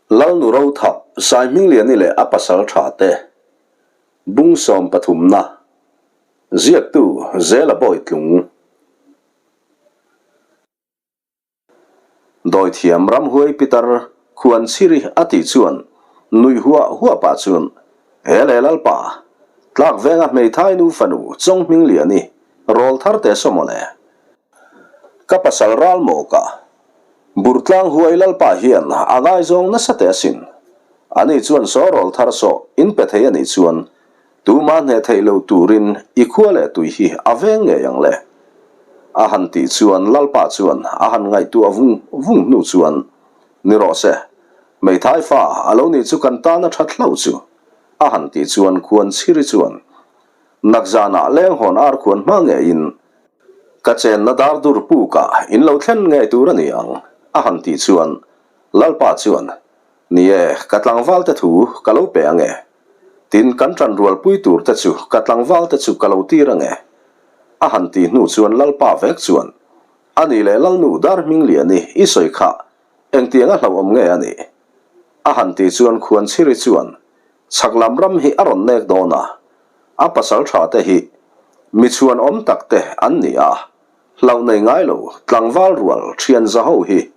Lalnu Rothap, Saihmingliani leh a pasal tha te, Bung sawmpathumna, Ziaktu Zela Bawitlung. Dawithiam Ramhuai Pitar Khuanchhiri a tih chuan nuih huah huah pah chuan, He leh Lalpa, tlak venga hmeithai nu fanu Chawnghmingliani rawl thar teh saw mawle. Ka pasal ral mawka Burtlang huai Lalpa hian a ngaizawng nasa teh asin. Ani chuan saw rawl thar saw in pe thei anih chuan Tuma hneh theih lo turin i khua leh tui hi a veng ngei ang le. A han tih chuan Lalpa chuan a han ngaihtuah vung vung hnu chuan, Ni rawh se, Meithai fa a lo nih chu kan tan a that hlauh chu, a han tih chuan Khuanchhiri chuan, Nakzanah lenghawn ar khuan hma ngeiin ka chenna dar dur pukah in lo thlen ngei tur a ni ang, a han tih chuan Lalpa chuan, Ni e, ka tlangvalte thu ka lo pe ang e. Tin, kan ṭan rualpui tur te chu ka tlangval te chu ka lo tir ang e. A han tih hnu chuan Lalpa vek chuan, A nih leh Lalnu dar hming liani i sawi kha engtiang a hlauhawm nge a nih? A han tih chuan Khuanchhiri chuan, Chhak lam ram hi a rawn nek dawn a, a pasal ṭha te hi mi chhuan awm tak te an ni a, hlauh nei ngai lo tlangval rual ṭhian za ho hi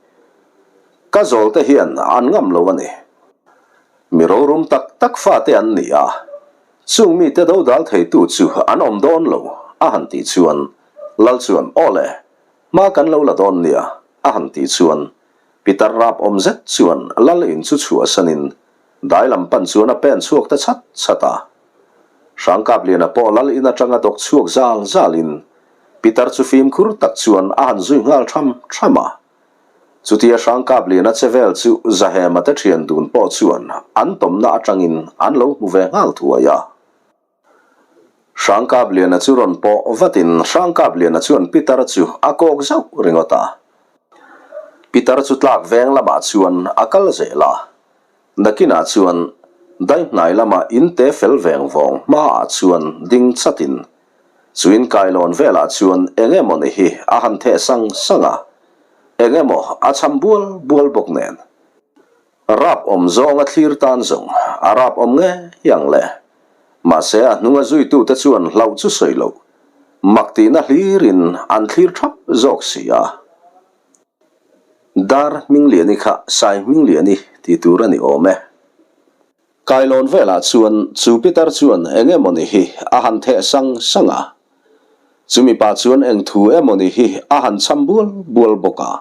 ka zawl te hian an ngam lo a ni. Mi rorum tak tak fate an ni a, chung mite dodal theitu chu an awm dawn lo, a han tih chuan Lal chuan, Aw le, hma kan lo la dawn nia, a han tih chuan Pitar rap awm zet chuan Lal in chu chhuahsanin dai lam pan chuan a pen chhuak ta chat chat a. Hrangkapliana pawh Lal in atanga dawk chhuak zal zalin Pitar chu fimkhur tak chuan a han zui nghal tham tham a. Chutia Hrangkapliana che vel chu Zahema te thian dun pawh chuan an tawmna atangin an lo hmu ve nghal thuai a. Hrangkapliana chu rawn pawh vatin Hrangkapliana chuan Pitar chu a kawk zauh ringawt a. Pitar chu tlak veng lamah chuan a kal zel a. Nakinah chuan daihnai lama inte fel veng vawng hmaah chuan ding chatin Chu inkailawn velah chuan eng emaw ni hi a han theh sang sang a, eng emaw a cham bual bual bawk nen. Rap awm zawng a thlir tan zawng a rap awm ngei ang le. Mahse a hnunga zuitute chuan hlauh chu sawi loh, mak tihna hlirin an thlir thap zawk si a. Dar Hmingliani kha Sai Hmingliani ti tur a ni awm e. Kailawn velah chuan chu pitar chuan eng emawni hi a han theh sang sang a, chumi pa chuan eng thu emawni hi a han cham bual bual bawk a.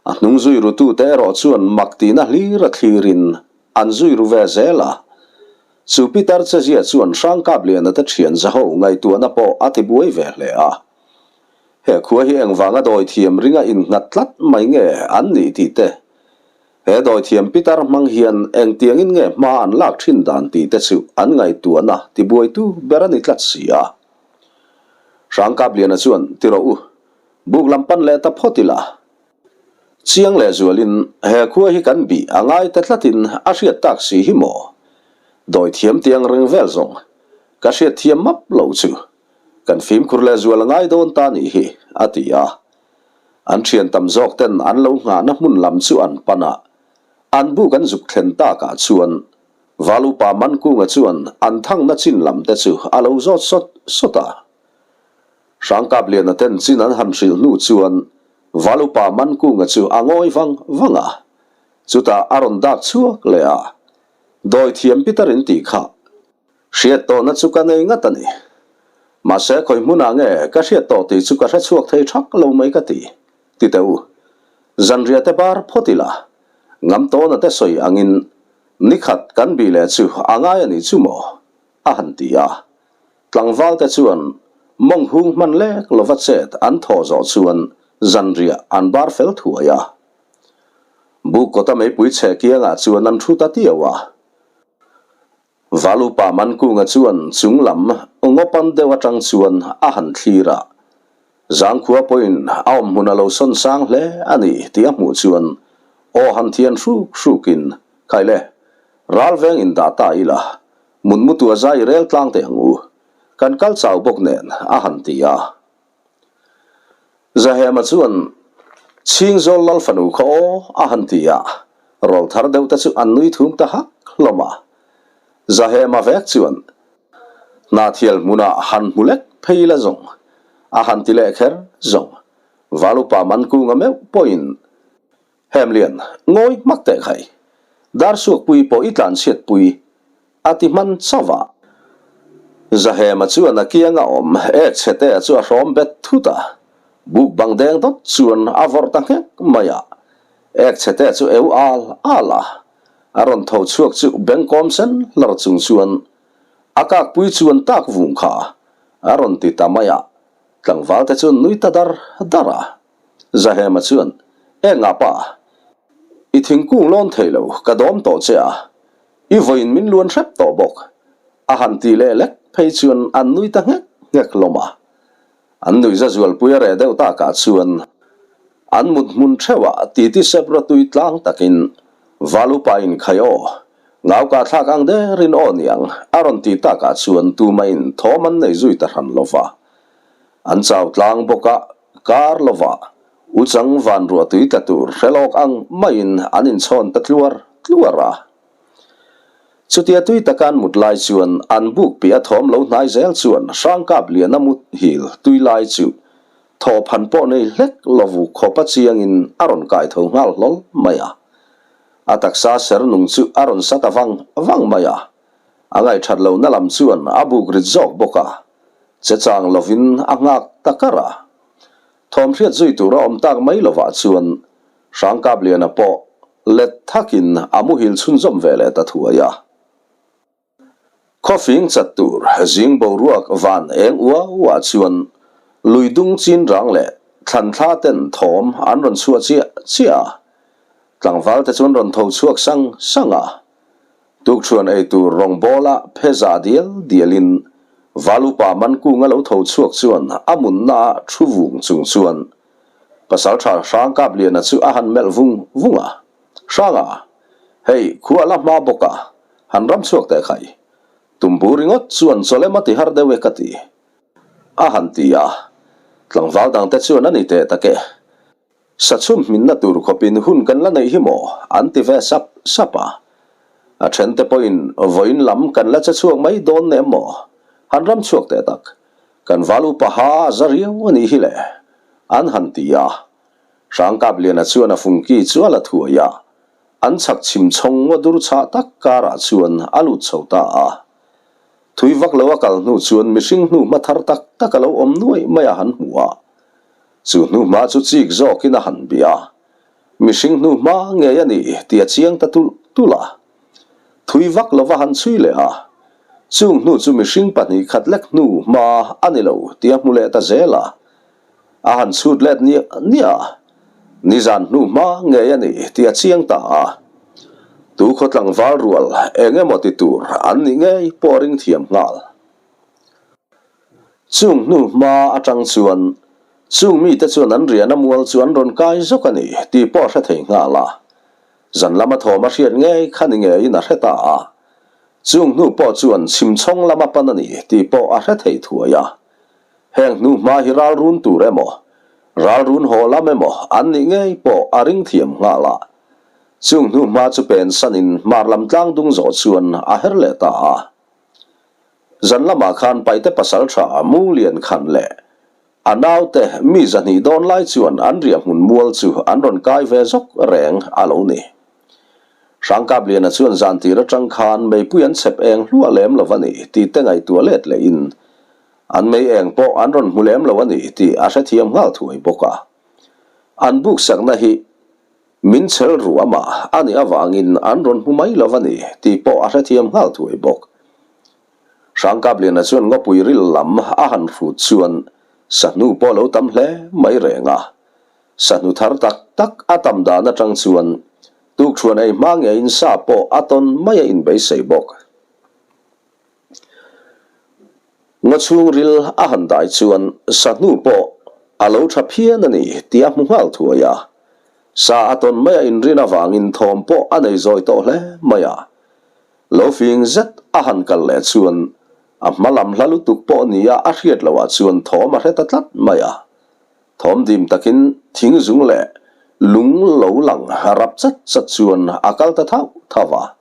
A hnung zui rutute erawh chuan mak tihna hlir a thlirin an zui ru ve zel a. Chu pitar chezia chuan Hrangkapliana te thian zaho ngaihtuahna pawh a tibuai ve hle a. He khua hi engvanga dawithiam ringa innghat tlat mai nge an nih tih te, He dawithiam pitar hmang hian engtiangin nge hma an lak thin dan tih te chu an ngaihtuahna tibuaitu ber a ni tlat si a. Hrangkapliana chuan, Ti rawh u, buk lam pan leh ta phawt ila. Chiang leh zualin he khua hi kan bih a ngai ta tlatin a hriat tak si hi maw? Dawithiam tiang reng vel zawng ka hriat thiam map lo chu kan fimkhur leh zual a ngai dawn ta nih hi, a ti a. An thian tam zawk ten an lo nghahna hmun lam chu an pan a, an buk an zuk thlen takah chuan Valupa Mankunga chuan an thangna chin lam te chu a lo zawt sawt sawt a. Hrangkapliana ten chin an han hrilh hnu chuan Valupa Mankunga chu a ngawi vang vang a, chutah a rawn dak chhuak leh a, Dawithiam Peter in tih kha Hriat tawhna chu ka nei ngat a ni. Mahse, khawi hmunah nge ka hriat tawh tih chu ka hre chhuak thei thak lo mai ka ti. Ti teh u, zanriah te bar phawt ila, ngam tawna te sawi angin nikhat kan bih leh chu a ngai a nih chu maw? a han ti a. Tlangval te chuan mawng hung hman lek lova chet an thawh zawh chuan zanriah an bar fel thuai a. Buk kawta meipui chhe kiangah chuan an thu ta tiau a. Valupa Mankunga chuan chung lam ngawpan deuh atang chuan a han thlir a, Zangkhua pawhin a awm hmun a lo sawn sang hle a ni tih a hmuh chuan aw han thian hruk hrukin, Khai le, ral veng in dah ta ila, munmutu a zai rel tlang teh ang u, kan kal chau bawk nen a han ti a. Zahema chuan, Chhingzawl Lalfanu kha aw a han ti a. Rawlthar deuh te chu an nui thum ta hak hlawm a. Zahema vek chuan Hnathial hmunah han hmu lek phei la zawng a han ti leh kher zawng. Valupa Mankunga meuh pawhin Hemlian, ngawi hmak teh khai. Darsuakpui pawh i tlanchhiatpui a ti hman chauh a. Zahema chuan a kianga awm ek chhete chu a hrawm bet thut a, buk bang deng dawt chuan a vawrh ta nghek mai a. Ek chhete chu eu al al a, a rawn tho chhuak chu bengkawm sen hlar chung chuan a kakpui chuan tak vung kha a rawn ti ta mai a, tlangval te chuan nui ta dar dar a. Zahema chuan, Engah pa, i thingkung lawn thei lo, ka dawm tawh che a, i vawiin min luan hrep tawh bawk, a han ti leh lek phei chuan an nui ta nghek nghek hlawm a. An nuihza zualpui a reh deuh takah chuan an mut hmun theuhah titi sep rawtui tlang takin Valupa in khai aw, ngauka thlak ang derin aw niang a rawn ti takah chuan tumahin thawm an nei zui ta hran lo va. An chau tlang bawk a, Kar lovah Uchang van ruah tui tla tur hre lawk ang maiin an inchhawn ta tluar tluar a. Chutia tui taka an mut lai chuan an buk piah a thawm lo hnai zel chuan Hrangkap liana mut hil tui lai chu thawhphan pawh nei hlek lovu khawpa chiangin a rawn kai tho nghal hlawl mai a. A taksa ser nung chu a rawn sa ta vang vang mai a. A ngaihthat lohna lam chuan a buk rit zawk bawk a. Che chang lovin a nghak ta kar a. Thawm hriat zui tur a awm tak mai lovah chuan Hrangkapliana pawh let thakin a muhil chhunzawm ve leh ta thuai a. Khawfing chat tur zing boruak van eng ua ua chuan lui dung chin rang leh thlan thla ten thawm an rawn chhuah chiah chiah a. Tlangval te chuan rawn tho chhuak sang sang a. Tukṭhuan ei tur rawngbawla phe za dial dialin Valupa Mankunga lo tho chhuak chuan a munna a thu vung chung chuan Pasalṭha Hrangkapliana chu a han melh vung vung a, Hranga, hei khua la hma bawk a, han ram chhuak teh khai. Tumbu ringawt chuan chawlem a ti har deuh e ka ti. A han ti a, tlangval dangte chuan a ni teh tak e. Sachhum hminna tur khawpin hun kan la neih hi maw? an ti ve sap sap a. A thente pawhin vawiin lam kan la che chhuak mai dawn nem maw? Han ram chhuak teh tak. Kan val upa ha a za riau a nih hi le, an han ti a. Hrangkapliana chuan a fungki chu a la thuai a. An chhak chhim chhawng ngaw dur chhah tak karah chuan a lut chho ta a. Thui vak lo a kal hnu chuan mihring hnu hma thar tak tak a lo awm nuai mai a han hmu a. Chu hnuhma chu chik zawkin a han bia a, mihring hnuhma ngei a ni tih a chiang ta tulh tulh a. Thui vak lova han chhui leh a, chung hnu chu mihring pahnih khat lek hnuhma a ni lo tih a hmu leh ta zel a. A han chhut let niah niah a, nizan hnuhma ngei a ni tih a chiang ta a. Tu khaw tlangval rual eng emaw ti tur an nih ngei pawh a ring thiam nghal. Chung hnu hma atang chuan chung mite chuan an riahna mual chu an rawn kai zawk a ni tih pawh a hre thei nghal a. Zan lama thawm a hriat ngei kha ni ngeiin a hre ta a. Chung hnu pawh chuan chhimchhawng lama pan a ni tih pawh a hre thei thuai a. Heng hnu hma hi ral run tur emaw, ral run haw lam emaw an nih ngei pawh a ring thiam nghal a. Chung hnu hma chu pensanin hmar lam tlang dung zawh chuan a her leh ta a. Zan lamah khan Paite pasal tha Munglian Khan leh a naute mi zahnih dawn lai chuan an riah hmun mual chu an rawn kai ve zawk reng a lo ni. Hrangkapliana chuan zan tir atang khan meipui an chhep eng hluah lem lo a ni tih te ngaihtuah let lehin an mei eng pawh an rawn hmu lem lo a ni tih a hrethiam nghal thuai bawk a. An buk sakna hi Min chhel ruam a, a nih avangin an rawn hmu mai lo a ni tih pawh a hrethiam nghal thuai bawk. Hrangkapliana chuan ngawpui ril lam a han hrut chuan sahnu pawh lo tam hle mai reng a. Sahnu thar tak tak a tam dan atang chuan tukṭhuan ei hma ngeiin sa pawh a tawn mai a inbeisei bawk. Ngaw chhungril a han dai chuan sahnu pawh a lo tha phian a ni tih a hmu nghal thuai a. Sa a tawn mai a inrin avangin thawm pawh a nei zawi tawh hle mai a. Lo fing zet a han kal leh chuan a hma lam hla lutuk pawh nia a hriat loh ah chuan thawm a hre ta tlat mai a. Thawm dim takin thing zung leh. Lung lo lang rap chat chat chuan a kal ta thauh thauh a.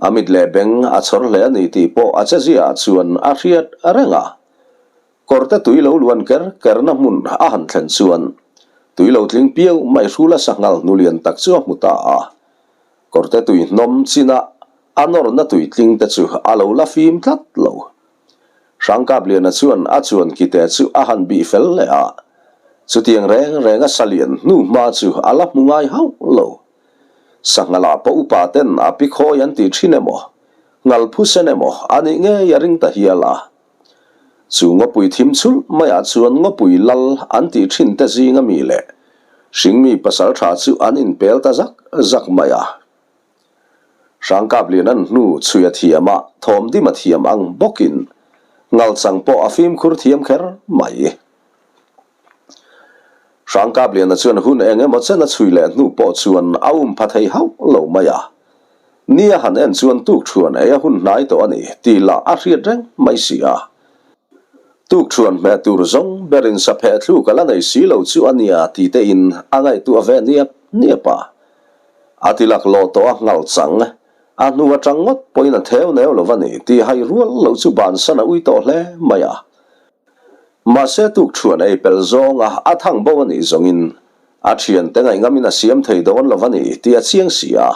A mit leh beng a chhawr hle a ni tih pawh a cheziaah chuan a hriat reng a. Kawrte tui lo luan ker kerna hmun a han thlen chuan tui lo tling piau mai hrula sanghal hnu lian tak chu a hmu ta a. Kawrte tui hnawm china a nawrna tui tling te chu a lo la fim tlat lo. Hrangkapliana chuan a chuan kite chu a han bih fel leh a, chutiang reng renga salian hnu hma chu a la hmu ngai hauh lo. Sanghala pawh upa ten a pi khawi an tih thin emaw, ngal phusen emaw a nih ngei a ring ta hial a. Chu ngawpui thim chhulh maiah chuan ngawpui lal an tih thin te zinga mi leh hringmi pasaltha chu an inpel ta zak zak mai a. Hrangkaplian an hnu chhui a thiam a, thawm dim a thiam ang bawkin ngalchang pawh a fimkhur thiam kher mai. Hrangkapliana chuan hun eng emaw chen a chhui leh hnu pawh chuan a um pha thei hauh lo mai a. Ni a han en chuan tuk thuan ei a hun hnai tawh a ni tih lah a hriat reng mai si a. Tuk thuan hmeh tur zawng berin sapheh thluk a la nei si lo chu a nia ti tein a ngaihtuah ve niap niap a. A ti laklawh tawh a nghal chang. A hnu atang ngawt pawhin a theu neu lo va ni tih hai rual lo chu bansan a ui tawh hle mai a. Mahse tuk thuan ei pel zawnga a thang bo a nih zawngin a thiante ngaihngam in a siam thei dawn lo va ni tih a chiang si a.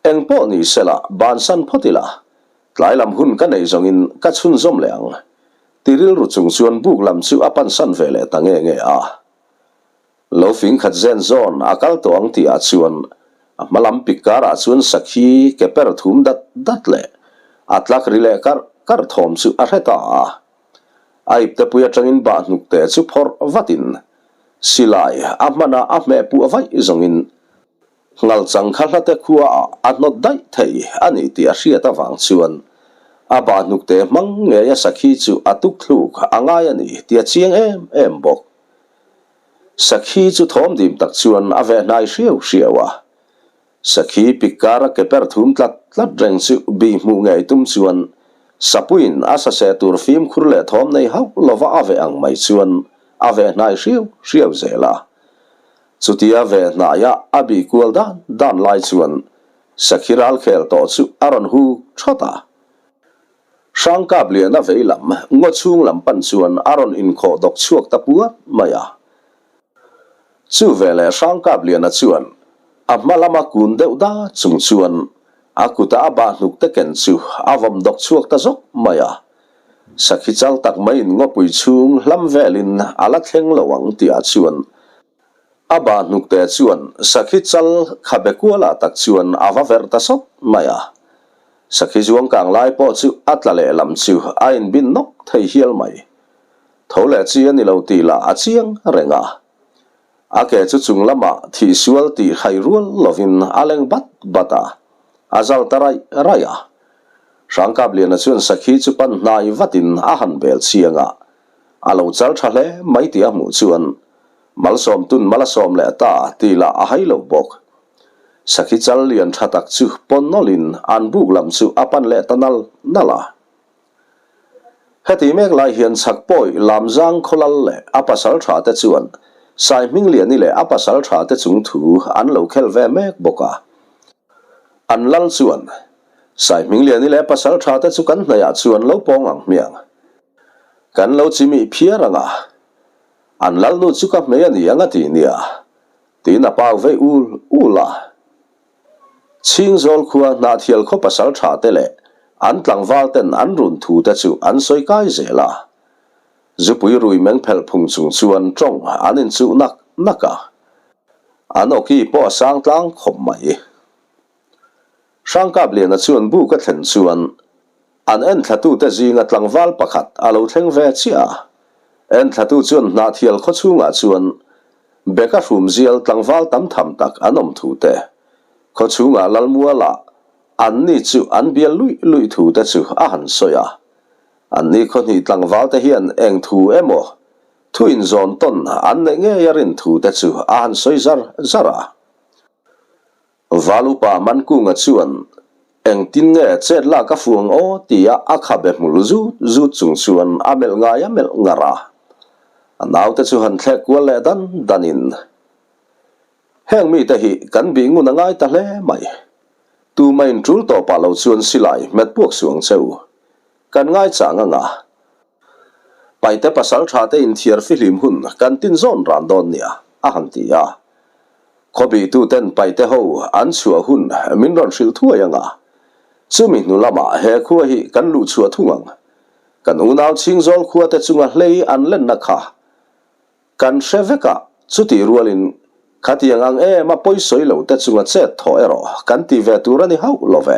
Eng pawh ni sela bansan phawt ila tlai lam hun ka neih zawngin ka chhunzawm leh ang ti rilru chung chuan buk lam chu a pansan ve leh ta nge nge a. Lo fing khat zen zawn a kal tawh ang tih ah chuan a hma lam pik karah chuan sakhi ke per thum dat dat leh a tlak ri leh karh karh thawm chu a hre ta a. A iptepui atangin bah hnuk te chu phawrh vatin silai a hman a a hmeh puah vaih zawngin ngalchang kha hlate khua ah a hnawt daih thei a ni tih a hriat avang chuan a bah hnuk te hmang ngei a sakhi chu a tuk thluk a ngai a ni tih a chiang em em bawk. Sakhi chu thawm dim tak chuan a veh hnai hriau hriau a. Sakhi pik kara ke per thum tlat tlat reng chu bih hmuh ngei tum chuan Sapuiin a saseh tur fimkhur leh thawm nei hauh lova a veh ang mai chuan a veh hnai hriau hriau zel a. Chutia veh hnaia a bih kual dan dan lai chuan Sakhi ralkhel tawh chu a rawn huk thawt a. Hrangkapliana vei lam ngaw chhung lam pan chuan a rawn inkhawh dawk chhuak ta puat mai a. Chu veleh Hrangkapliana chuan a hma lama kun deuh da chung chuan a kuta a bah hnuk te ken chu a vawm dawk chhuak ta zawk mai a. Sakhi chal tak maiin ngawpui chhung hlam velin a la thleng lo ang tihah chuan A bah hnukte chuan sakhi chal khabe kualah tak chuan a va verh ta sawt mai a. Sakhi zuangkang lai pawh chu a tla leh lam chu a inbin nawk thei hial mai. Tho leh chi a ni lo tih lah a chiang reng a. A ke chu chung lamah thih sual tih hai rual lovin a leng bat bat a, a zal ta raih raih a. Hrangkapliana chuan sakhi chu pan hnai vatin a han bel chiang a, a lo chal tha hle mai tih a hmuh chuan Malsawm tun mal a sawm leh ta tih lah a hai lo bawk. Sakhi chal lian tha tak chu pawn nawlhin an buk lam chu a pan leh ta nal nal a. Heti mek lai hian chhak pawi Lamzang khawlal leh a pasal tha te chuan Saihmingliani leh a pasal tha te chung thu an lo khel ve mek bawk a. An lal chuan, Saihmingliani leh a pasal tha te chu kan hnaihah chuan lo pawng ang hmiang. Kan lo chimih phiar ang a. An lalnu chu ka hmei a ni ang a ti nia, tiin a pau vei ul ul a. Chhingzawl khua Hnahthial khaw pasal tha te leh an tlangval ten an run thu te chu an sawi kai zel a. Zupui rui meng phelh phung chung chuan tawng an inchuh nak nak a. An awki pawh a sang tlang khawp mai. Hrangkapliana chuan buk a thlen chuan an enthlatute zinga tlangval pakhat a lo thleng ve chiah a. Enthlatu chuan Hnahthial khaw chhungah chuan Beka hrumzial tlangval tam tham tak an awm thu te, khaw chhungah Lalmuala anni chu an bial luih luih thu te chu a han sawi a. Anni khaw hnih tlangval te hian eng thu emaw thu inzawn tawn an neih ngei a rin thu te chu a han sawi zar zar a. Valupa Mankunga chuan engtin nge chet lak a fuang aw tia a khabe hmul zut zut chung chuan a melh ngai a melh ngar a. A naute chu han thlek kual leh dan danin. Heng mite hi kan bih ngun a ngai ta hle mai. Tuma in tul tawpah lo chuan silai hmet puak suh ang che u. Kan ngai chang anga Paite pasal tha te inthiar fihlim hun kan tin zawn ran dawn nia, a han ti a. Khawbih tuten Paite ho an chhuah hun min rawn hrilh thuai anga chumi hnu lamah he khua hi kan luh chhuah thung ang. Kan unau Chhingzawl khua te chunga hlei an lenna kha Kan hre vek a, chutih rualin khatiang ang em a pawisawi lo te chunga chet thawh erawh kan ti ve tur a ni hauh lo ve.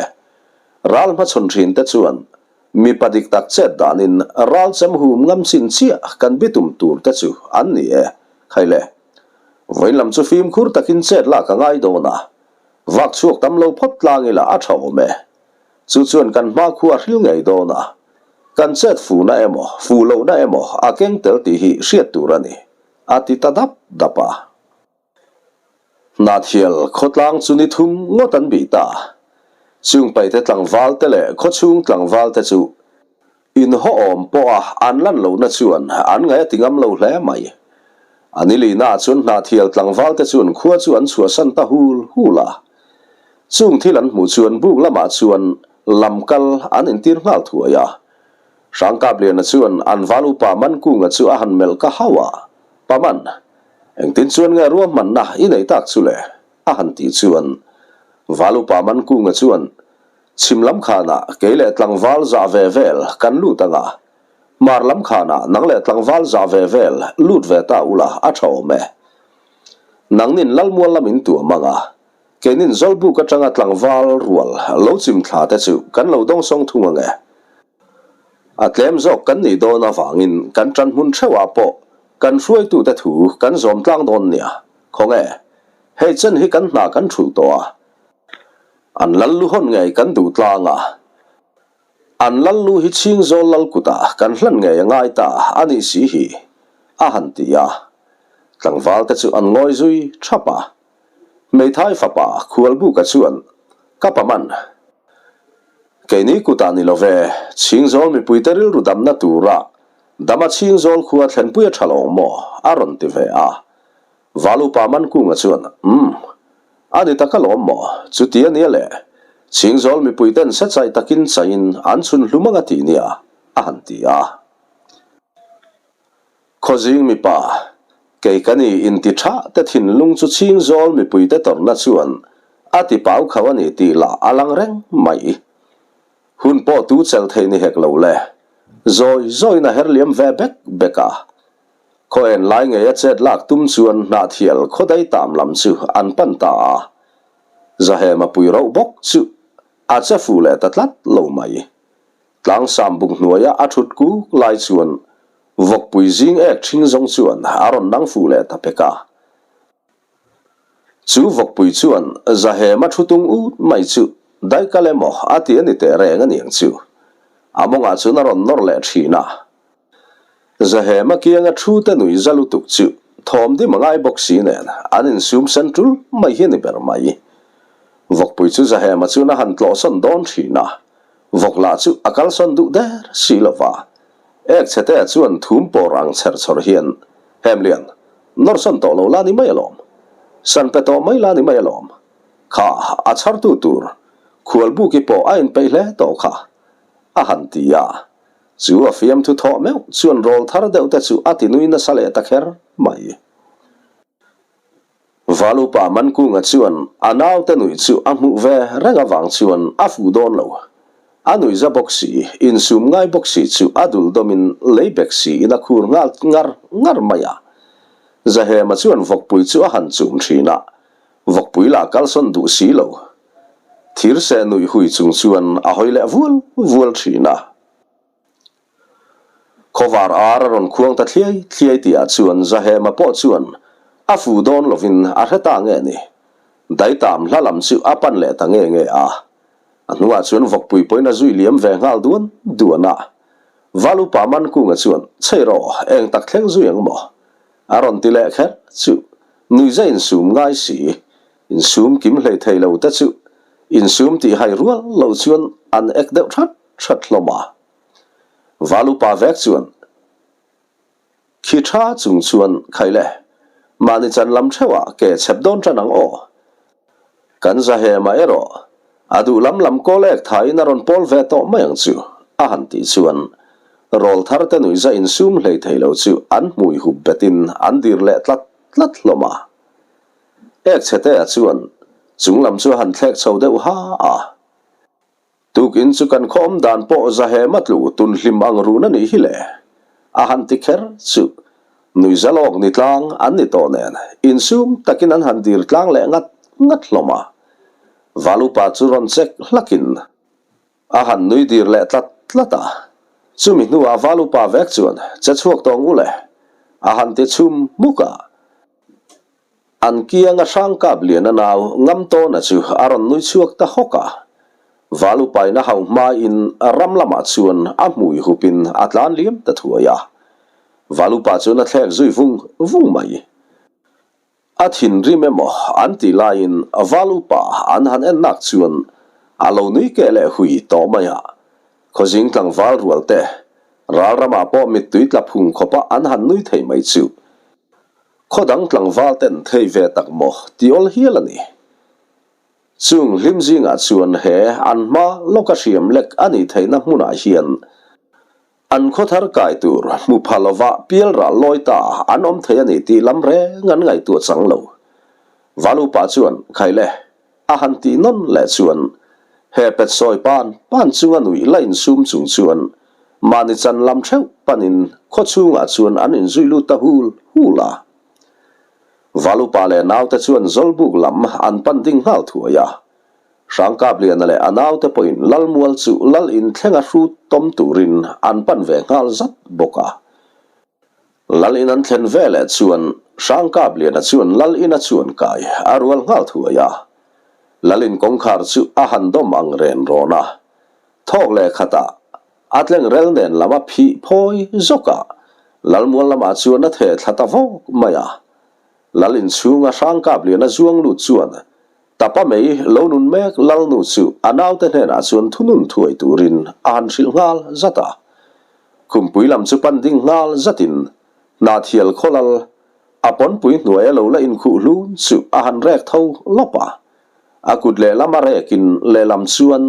Ral hmachhawn thin te chuan mipa dik tak chet danin ral chem hum ngam chin chiah kan bitum tur te chu an ni e. Khaile, vawiin lam chu fimkhur takin chet lak a ngai dawn a, vak chhuak tam lo phawt tlang ila a tha awm e. Chu chuan kan hmakhua a hril ngei dawn a, kan chet fuhna emaw, fuh lohna emaw a keng tel tih hi hriat tur a ni, a ti ta dap dap a. Hnathial khawtlang chu ni thum ngawt an bih ta. Chung paite tlangval te leh khawchhung tlangval te chu Inhawhawm pawha an lan lohna chuan an ngaih a ti ngam lo hle mai. A ni lihnaah chuan Hnahthial tlangvalte chuan khua chu an chhuahsan ta hul hul a. Chung thil an hmuh chuan buk lamah chuan lam kal an intir nghal thuai a. Hrangkapliana chuan an val upa Mankunga chu a han melh ka hauh a, Paman, engtin chuan nge ruahmanna i neih tak chu le? a han tih chuan val upa Mankunga chuan Chhim lam khanah kei leh tlangval zah ve vel kan lut ang a, hmar lam khanah nang leh tlangval zah ve vel lut ve ta ula a tha awm e. Nangnin Lalmual lam in tuam ang a, keinin Zawlbuk atanga tlangval rual lo chim thla te chu kan lo dawngsawng thung ang e. A tlem zawk kan nih dawn avangin kan tan hmun theuhah pawh kan hruaitute thu kan zawm tlang dawn nia. Khawnge, hei chen hi kan hna kan thulh tawh a. An lal lu hawn ngei kan duh tlang a, an lal lu hi Chhingzawl lal kutah kan hlan ngei a ngai ta a nih si hi, a han ti a. Tlangval te chu an ngawi zui thap a. Hmeithai fapa Khualbuka chuan, Ka pa man, keini kutah ni lo ve, Chhingzawl mipuite rilru damna tura dama Chhingzawl khua thlenpui a tha lo maw? a rawn ti ve a. Valupa Mankunga chuan, Umm, a ni tak alawm maw? Chuti a nia le. Chhingzawl mipuiten sechai takin chaiin an chhun hlum anga ti nia, a han ti a. Khawzing mipa, kei ka ni inti tha te thinlung chu Chhingzawl mipuite tawrhna chuan a ti pau kho a ni tih lah a lang reng mai. Hun pawh tu chel thei ni hek lo le. Zawi zawiin a her liam ve bek bek a. Khaw en lai ngei a chet lak tum chuan Hnahthial khawdai tam lam chu an pan ta a. Zahema pui rauh bawk chu a che fuh leh ta tlat lo mai. Tlangsam buk hnuaia a thut kuk lai chuan vawkpui zing ek ṭhing zawng chuan a rawn nang fuh leh ta pek a. Chu vawkpui chuan Zahema thu tung ut mai chu daikal emaw a ti a ni teh reng a niang chu. A mawngah chuan a rawn nawr leh ṭhin a. Zahema kianga thu te nui za lutuk chu thawm dim a ngai bawk si nen an insum sen tul mai hi a ni ber mai. Vawkpui chu Zahema chuan a han tlawhsawn dawn thin a, vawk lah chu a kalsawn duh der si lo va. Ek chhetea chuan thum pawr ang chher chhawr hian, Hemlian, nawrsawn tawh lo la ni mai alawm. San pe tawh mai la ni mai alawm. Kha, a chhartu tur Khualbuki pawh a inpeih hle tawh kha, a han ti a. Chu a fiamthu thawh meuh chuan rawl thar deuh te chu a ti nui nasa leh ta kher mai. Valupa Mankunga chuan a naute nuih chu a hmuh ve reng avang chuan a fuh dawn lo. A nuih za bawk si, insum ngai bawk si chu a dul dawmin lei bek siin a khur nghal ngar ngar mai a. Zahema chuan vawkpui chu a han chum thin a, vawkpui lah kalsawn duh si lo. Thirseh nuih hui chung chuan a hawi leh vual vual thin a. Khawvar ar a rawn khuang ta thliai thliai tihah chuan Zahema pawh chuan a fuh dawn lovin a hre ta nge ni. Daitam hla lam chu a pan leh ta nge nge a. A hnungah chuan vawkpui pawhin a zui liam ve nghal duan duan a. Valupa Mankunga chuan, Chhei rawh, eng tak thleng zui ang maw? A rawn ti leh kher chu nuihza insum ngai si, insum kim hlei thei lo te chu insum tih hai rual lo chuan an ek deuh that that hlawm a. Valupa vek chuan khi tha chung chuan khai le. Mahni chan lam theuhah ke chhep dawn tan ang aw. Kan Zahema erawh a duh lam lam kawl ek thain a rawn pawl ve tawh mai ang chu, a han tih chuan rawlthar te nuihza insum hlei thei lo chu an hmui hup betin an dir leh tlat tlat hlawm a. Ek chhetea chuan chung lam chu a han thlek chho deuh ha a. Tukin chu kan khaw awm dan pawh Zahema tlu tun hlim ang run a nih hi le. A han ti kher chu. Nuihza lawk ni tlang an ni tawh nen insum takin an han dir tlang leh ngat ngat hlawm a. Valupa chu rawn chek hlakin a han nui dir leh tlat tlat a. Chumi hnuah Valupa vek chuan che chhuak tawng u le a han ti chhum hmuk a. An kianga Hrangkap Liana nau Ngamtawna chu a rawn nui chhuak ta hawk a. Valupaina hau hmain ram lamah chuan a hmui hupin a tlan liam ta thuai a. Valupa chuan a thlek zui vung vung mai. A thinrim emaw an tih laiin Valupa an han en nak chuan a lo nui keh leh hui tawh mai a. Khawzing tlangval rual te ral ramah pawh mittui tla phung khawpa an han nui thei mai chu. Khaw dang tlangval ten thei ve tak maw ti awl hial a ni. Chung hlim zingah chuan he an hma lawka hriam lek a nih theihna hmunah hian an khaw thar kai tur hmu pha lova pial ral lawi ta an awm thei a ni tih lam reng an ngaihtuah chang lo. Valupa chuan Khaile A han tih nawn leh chuan he pet sawi pan pan chunga nuih la insum chung chuan mahni chan lam theuh panin khaw chhungah chuan an inzui lut ta hul hul a. Valupa leh naute chuan Zawlbuk lam an pan ding nghal thuai a. Hrangkapliana leh a naute pawhin Lalmual chu Lal in thlenga hrut tawm turin an pan ve nghal zat bawk a. Lal in an thlen ve leh chuan Hrangkapliana chuan Lal ina chuan kai a rual nghal thuai a. Lal in kawngkhar chu a han dawm ang ren rawn a. Thawk leh khatah a tleng rel nen lam a phih phawi zawk a, Lal mual lamah chuan a theh thla ta vawk mai a. Lal in chhunga Hrangkapliana zuang lut chuan Tapa mei lo nun mek Lalnu chu a naute hnenah chuan thunun thuai turin a han hrilh nghal zat a. Khumpui lam chu pan ding nghal zatin Hnahthial khawlal a pawnpui hnuaia lo la inkhuh hlun chu a han rek tho lawp a. A kut lehlam a rekin lehlam chuan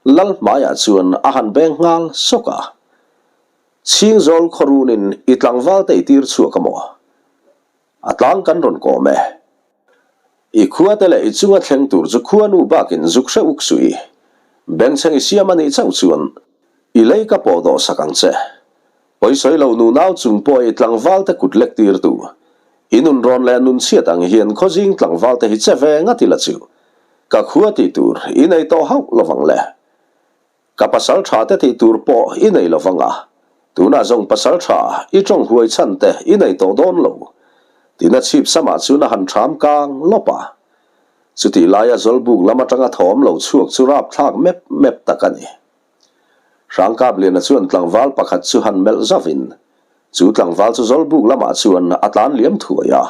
Lal hmaiah chuan a han beng nghal sawk a. Chhingzawl khawrunin i tlangval te i tir chhuak a maw? A tlang kan rawn kawm e. I khua te leh i chunga thleng tur chu khua nu bakin zuk hre uk suh i. Bengchheng i siam a nih chauh chuan i lei ka pawh dawh sak ang che. Pawisawi lo nu nau chung pawh i tlangval te kut lek tir tu. I nun rawn leh nun chhiat ang hian khawzing tlangval te hi che ve ngat ila chu. Ka khua tih tur i nei tawh hauh lovang le. Ka pasal tha te tih tur pawh i nei lo vang a, tunah zawng pasal tha i tawng huai chhan te i nei tawh dawn lo. Tina chhip samah chuan a han ṭham kang lawp a. Chutih laia Zawlbuk lam aṭanga thawm lo chhuak chu rapthlak mep mep tak a ni. Hrangkapliana chuan tlangval pakhat chu han melh zavin, chu tlangval chu Zawlbuk lamah chuan a tlan liam thuai a.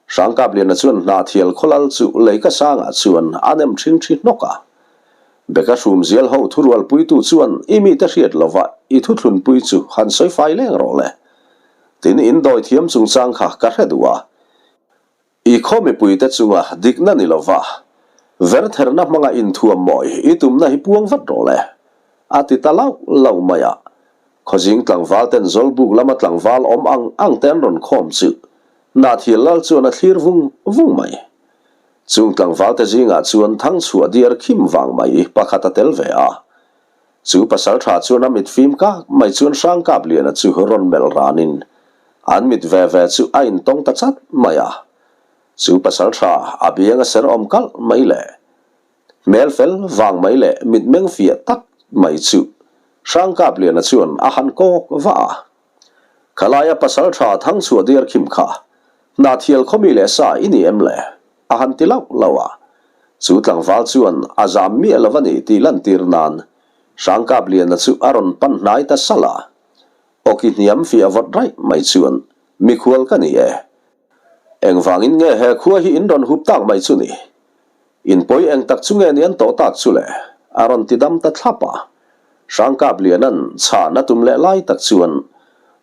Hrangkapliana chuan Hnahthial khawlal chu leika sangah chuan a nem ṭhing ṭhi hnawk a. Beka hrumzial ho thurualpuitu chuan i mite hriat lova i thuthlunpui chu han sawi fai leng rawh le. Tin, in dawi thiam chungchang kha ka hre duh a. I khaw mipuite chunga dikna ni lova vertherna hmanga inthuam mawi i tumna hi puang vat rawh le. A ti ta lauh lauh mai a. Khawzing tlangval ten Zawlbuk lama tlangval awm ang ang te an rawn khawm chu Hnahthial lal chuan a thlir vung vung mai. Chung tlangval te zingah chuan Thangchhuah diar khim vang mai pakhat a tel ve a. Chu pasal tha chuan a mit fim kak mai chuan Hrangkapliana chu rawn melh ranin an mit ve ve chu a intawng ta chat mai a. Chu pasal tha a biang a ser awm kalh mai le. Hmel fel vang mai leh mitmeng fiah tak mai chu Hrangkapliana chuan a han kawk vah a. Khalaia pasal tha Thangchhuah diar khim kha Hnahthial khawmi leh sa i ni em le? a han ti lauh lauh a. Chu tlangval chuan a zam miah lo a ni tih lantir nan Hrangkapliana chu a rawn pan hnai ta salh a. Awki hniam fiah vawt raih mai chuan mikhual ka ni e. Engvangin nge he khua hi in rawn hup tak mai chu ni? In pawi eng tak chu nge ni an tawh tak chu le? A rawn ti dam ta thlap a. Hrangkapliana'n chhan a tum leh lai tak chuan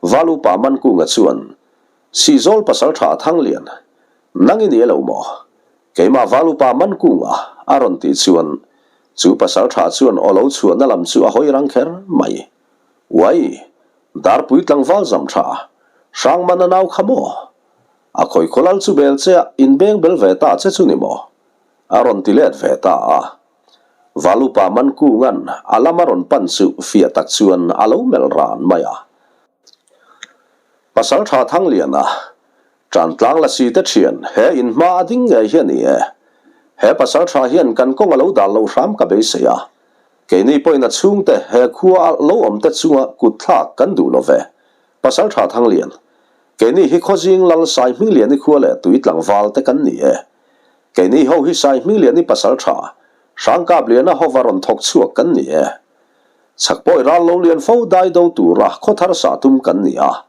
Valupa Mankunga chuan. Sihzawl pasalṭha Thanglian, nang i ni e lo maw? Keimah Valupa Mankunga a rawn tih chuan chu pasalṭha chuan aw lo chhuahna lam chu a hawi rang kher mai. Uai! Darpui tlangval zam ṭha, Hrangmana nau kha maw? A khawi khawlal chu bel che a inbeng bel ve ta che chu ni maw? A rawn ti let ve ta a. Valupa Mankunga'n a lam a rawn pan chu fiah tak chuan a lo melh ran mai a. Pasalṭha Thangliana, Ṭantlang Lasi te ṭhian he in hma a ding ngei hi a ni e. He pasalṭha hian kan kawng a lo dal loh hram ka beisei a. Keini pawhin a chhungte he khua a lo awm te chunga kut thlak kan duh lo ve. Pasalṭha Thanglian, keini hi Khawzing Lal Saihmingliani khua leh tui tlangval te kan ni e. Keini ho hi Saihmingliani pasalṭha, Hrangkapliana hova rawn thawk chhuak kan ni e. Chhakpawi ral lo lian fo dai do tura khawthar sah tum kan ni a.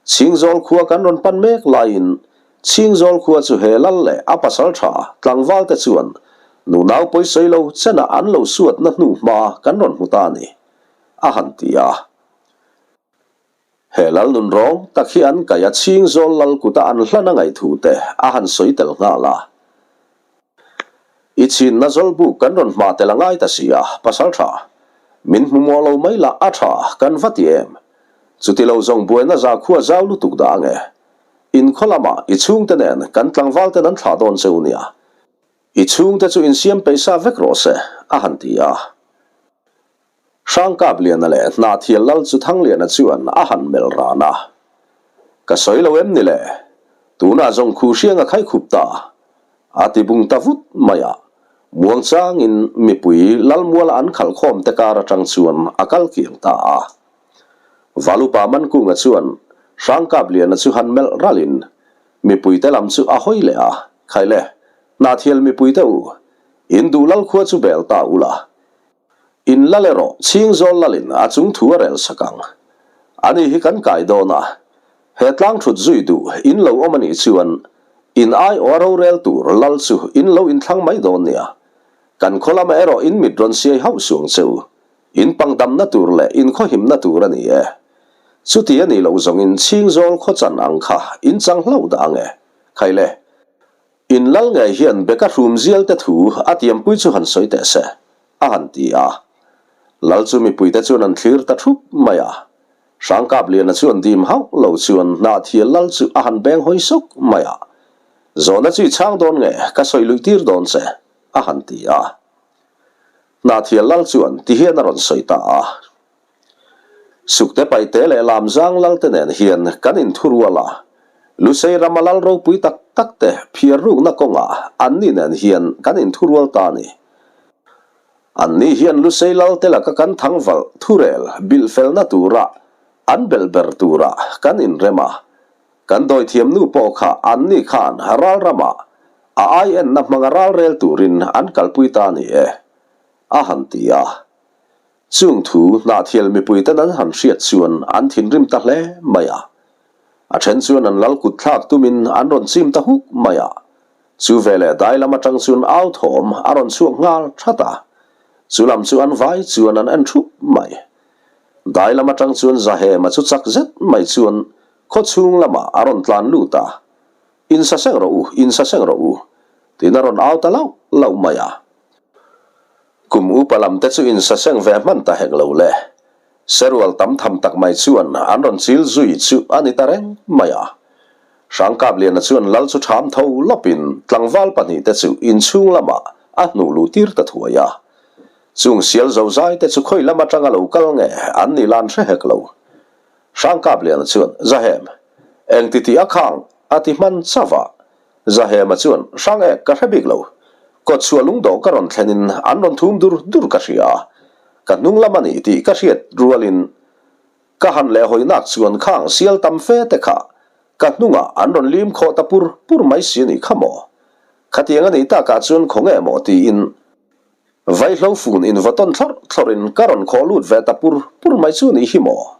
Chhingzawl khua kan rawn pan mek laiin Chhingzawl khua chu he lal leh a pasal tha tlangval te chuan nunau pawisawi lo chenah an lo suatna hnu hma kan rawn hmu ta a ni, a han ti a. He lal nun rawng tak hi an kaih a Chhingzawl lal kuta an hlan a ngaih thu te a han sawi tel nghal a. I chinna zawlbuk kan rawn hma tel a ngai ta si a, pasal tha. Min hmu muah lo mai lah a tha kan va ti em? Chuti lo zawng buaina za khua zau lutuk dah ange. In khaw lamah i chhungte nen kan tlangval ten an thlah dawn che u nia. I chhungte chu insiam peihsa vek rawh se, a han ti a. Hrangkapliana leh Hnahthial Lal chu Thangliana chuan a han melh ran a. Ka sawi lo em ni le? Tunah zawng khu hriang a khai khup ta. A ti bung ta vut mai a. Muangchangin mipui Lalmuala an khalh khawm te kar atang chuan a kal kiang ta a. Valupa Mankunga chuan Hrangkapliana chu han melh ralin mipuite lam chu a hawi leh a, Khaile, Hnahthial mipuite u, in duh Lalkhua chu bel ta ula. In lal erawh Chhingzawl lalin a chung thu a rel sak ang. Ani hi kan kai dawn a, he tlang thut zui duh in lo awm a nih chuan in aiawh a rorel tur lal chu in lo inthlang mai dawn nia. Kan khaw lamah erawh in mit rawn siai hauh suang che u. In pangdamna tur leh in khawhimna tur a ni e. Chuti a nih loh zawngin Chhingzawl khaw chan ang kha in chang hlauh dah ang e. Khaile. In lal ngei hian Beka hrum zial te thu a tiampui chu han sawi teh se, a han ti a. Lal chu mipuite chuan an thlir ta thup mai a. Hrangkapliana chuan dim hauh lo chuan Hnahthial lal chu a han beng hawi sawk mai a. Zawhna chu i chhang dawn nge, ka sawi luih tir dawn che, a han ti a. Hnahthial lal chuan ti hian a rawn sawi ta a. Sukte Paite leh Lamzang Lalte nen hian kan inthurual a, Lusei rama lal ropui tak tak te phiar rukna kawngah anni nen hian kan inthurual ta a ni. Anni hian Lusei Lalte laka kan thangvalh thurel bilh felna tura an belh ber tura kan inrem a, kan dawithiam nu pawh kha anni khan ral ramah a aienna hmanga ralrel turin an kalpui ta a ni e, a han ti a. Chung thu Hnahthial mipuiten an han hriat chuan an thinrim ta hle mai a. A then chuan an lal kut thlak tumin an rawn chim ta huk mai a. Chu veleh dai lam atang chuan au thawm a rawn chhuak nghal that a. Chu lam chu an vai chuan an en thup mai. Dai lam atang chuan Zahema chu chak zet mai chuan khaw chhung lamah a rawn tlan lut a. Insaseng rawh u, insaseng rawh u, tiin a rawn au ta lauh lauh mai a. Kum upa lam te chu insaseng ve hman ta hek lo le. Serual tam tham tak mai chuan an rawn chil zui chu a ni ta reng mai a. Hrangkapliana chuan lal chu ṭham tho lawpin tlangval pahnihte chu inchhung lamah a hnuh luh tir ta thuai a. Chung sial zozai te chu khawi lam aṭanga lo kal nge an nih lan hre hek lo. Hrangkapliana chuan, Zahem, engti tih a khang? a ti hman chauh a. Zahema chuan, Hrang e, ka hre bik lo. Kawtchhuah lungdawh ka rawn thlenin an rawn thum dur dur ka hria a. Ka hnung lam a ni tih ka hriat rualin ka han leh hawi nak chuan khang sial tam fe te kha ka hnungah an rawn lim khawh ta pur pur mai si a nih kha maw? Khatiang a nih takah chuan khaw nge maw tiin Vaihlo fun invaw tawn thlawrh thlawrhin ka rawn khawh lut ve ta pur pur mai chu nih hi maw?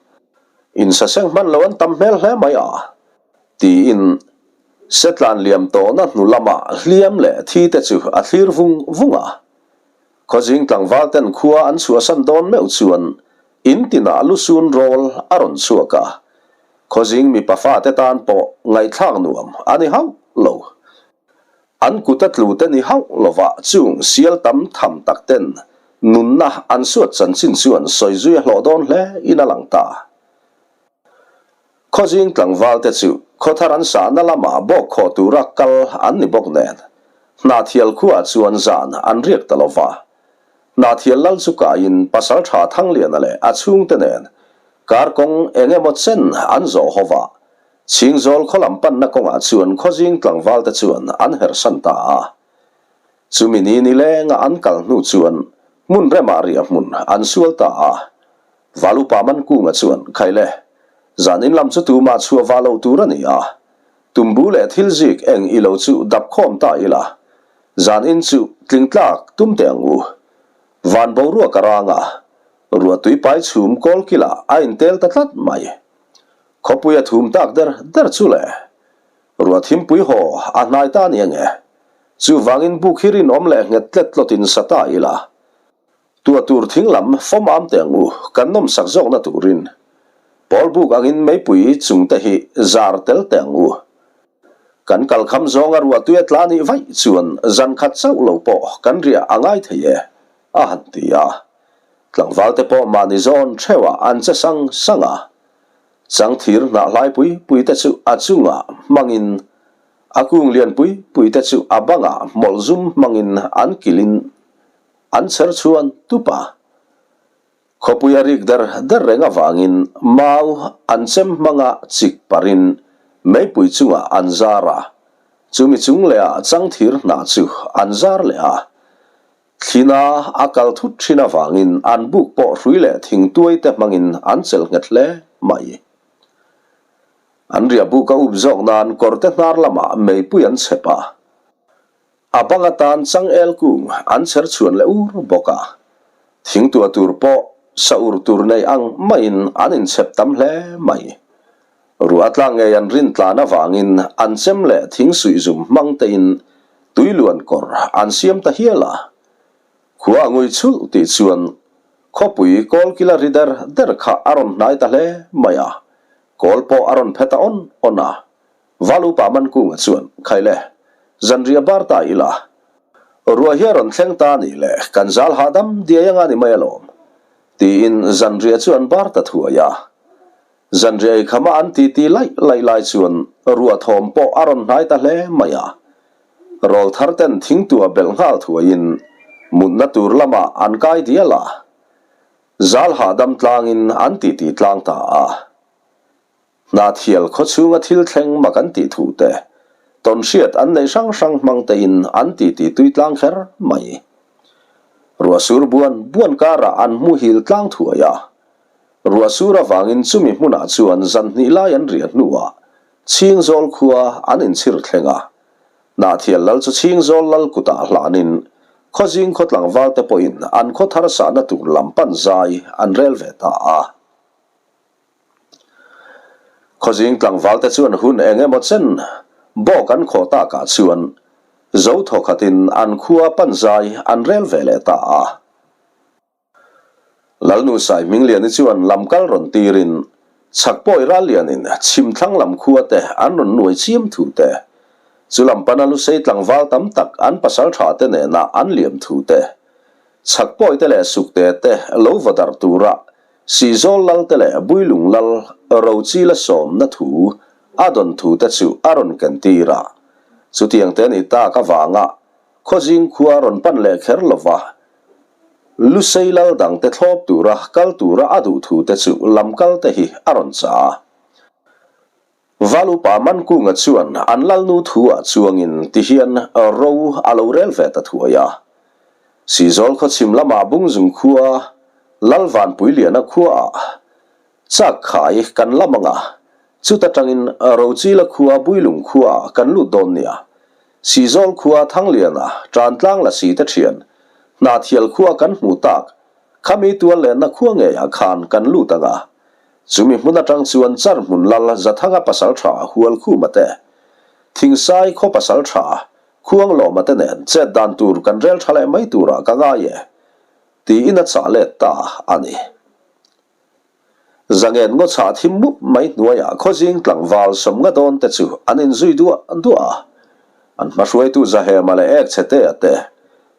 Insaseng hman lo an tam hmel hle mai a, tiin Setlan liam tawhna hnu lama hliam leh thi te chu a thlir vung vung a. Khawzing tlangval ten khua an chhuahsan dawn meuh chuan in tinah lusun rawl a rawn chhuak a. Khawzing mipa fate tan pawh ngaihthlak nuam a ni hauh lo. An kut a tlu te ni hauh lova chung sial tam tham tak ten nunna an suat chanchin chuan sawi zui a hlawh dawn hle in a lang ta. Khawzing tlangval te chu khawthar an sahna lamah bawk khawh tura kal an ni bawk nen Hnahthial khuaah chuan zan an riak ta lova. Hnahthial lal chu kaiin Pasaltha Thangliana leh a chhungte nen kar kawng eng emaw chen an zawh ho va, Chhingzawl khaw lam panna kawngah chuan khawzing tlangvalte chuan an herhsan ta a. Chumi ni nilenga an kal hnu chuan hmun remah riah hmun an sual ta a. Valupa Mankunga chuan, Khaile, zanin lam chu tumah chhuah vah loh tur a ni a. Tumbu leh thil zik eng i lo chu dap khawm ta ila. Zanin chu tling tlak tum teh ang u. Van boruak a rang a, ruahtui pai chhum kawlkilah a intel ta tlat mai. Khawpui a thum tak der der chu le. Ruah thimpui haw a hnai ta nia nge. Chuvangin buk hi rinawm leh nghet tlet tlawtin sa ta ila. Tua tur thing lam fawm am teh ang u, kan nawmsak zawkna turin. Pawl buk angin meipui chung te hi zar tel teh ang u. Kan kal kham zawnga ruah tui a tla nih vaih chuan zan khat chauh lo pawh kan riah a ngai thei e, a han ti a. Tlangval te pawh mahni zawn theuhah an che sang sang a. Changthir hnah hlai pui pui te chu a chungah hmangin, a kung lian pui pui te chu a bangah hmawlh zum hmangin an kilhin an chher chhuan tup a. Khawpui a rik der der reng avangin mau an chem hmanga chik parin meipui chungah an zar a, chumi chung lehah changthir hnah chu an zar leh a. Thlina a kal thut thin avangin an buk pawh hrui leh thingtuai te hmangin an chelh nghet hle mai. An riah buk a up zawk nan kawrte hnar lamah meipui an chhep a, a bang atan changel kung an chher chhuan leh ur bawk a. Thingtuah tur pawh sa ur tur nei ang maiin an inchhep tam hle mai. Ruah tlang ngei an rin tlan avangin an chem leh thing suih zum hmang tein tui luan kawr an siam ta hial a. Khua a ngui chhulh tih chuan khawpui kawlkila ri der der kha a rawn hnai ta hle mai a, kawl pawh a rawn phe ta awn awn a. Valupa Mankunga chuan, Khaile, zanriah bar ta ila, ruah hi a rawn thleng ta nih le, kan zal hahdam diai anga ni mai alawm, tiin zanriah chu an bar ta thuai a. Zanriah eikhama an titi laih laih lai chuan ruah thawm pawh a rawn hnai ta hle mai a. Rawl thar ten thingtuah belh nghal thuaiin mutna tur lamah an kai dial a. Zal hahdam tlangin an titi tlang ta a. Hnathial khawchhunga thil thleng mak an tih thu te, tawnhriat an neih hrang hrang hmang tein an titi tui tlang kher mai. Ruah sur buan buan karah an muhil tlang thuai a. Ruah sur avangin chumi hmunah chuan zan hnih lai an riah hnuah Chhingzawl khua an inchhir thleng a. Nahthial lal chu Chhingzawl lal kutah hlanin Khawzing khaw tlangval te pawhin an khaw thar sahna tur lam pan zai an rel ve ta a. Khawzing tlangval te chuan hun eng emaw chen bawk an khawh takah chuan zo thawkhatin an khua pan zai an rel ve leh ta a. Lalnu Saihmingliani chuan lamkal rawn tirin Chhakpawi Rallianin chhimthlang lam khua te an rawn nuai chiam thu te, chu lam pana Lusei tlangval tam tak an pasal tha te nena an liam thu te, Chhakpawi te leh Sukte te lo va darh tura Sihzawl lal te leh Builung lal Rochila sawmna thu a dawn thu te chu a rawn ken tir a. Chutiang te nih tak avanga Khawzing khua rawn pan leh kher lova Lusei lal dangte thlawp tura kal tura a duh thu te chu lamkal te hi a rawn cha a. Valupa Mankunga chuan an lalnu thu ah chuangin ti hian ro a lo rel ve ta thuai a. Sihzawl khawchhim lamah Bungzung khua Lalvanpuiliana khua ah Chak khai kan lam anga, chuta tangin Rochila khua Builung khua kan lut dawn nia. Sihzawl khua Thangliana Tantlang Lasi te thian, Hnahthial khua kan hmuh tak, khami tual lenna khua ngeiah khan kan lut anga. Chumi hmun atang chuan char hmun lal Zathanga pasal tha Hualkhuma te, Thingsai khaw pasal tha Khuanglawma te nen chet dan tur kan rel tha leh mai turah ka ngai e, tiin a chah let ta a ni. Zangen ngaw chhah thim mup mai hnuaiah khawzing tlangval sawmnga dawn te chu an inzui duah duah a. An hmahruaitu Zahema leh ek chhetea te,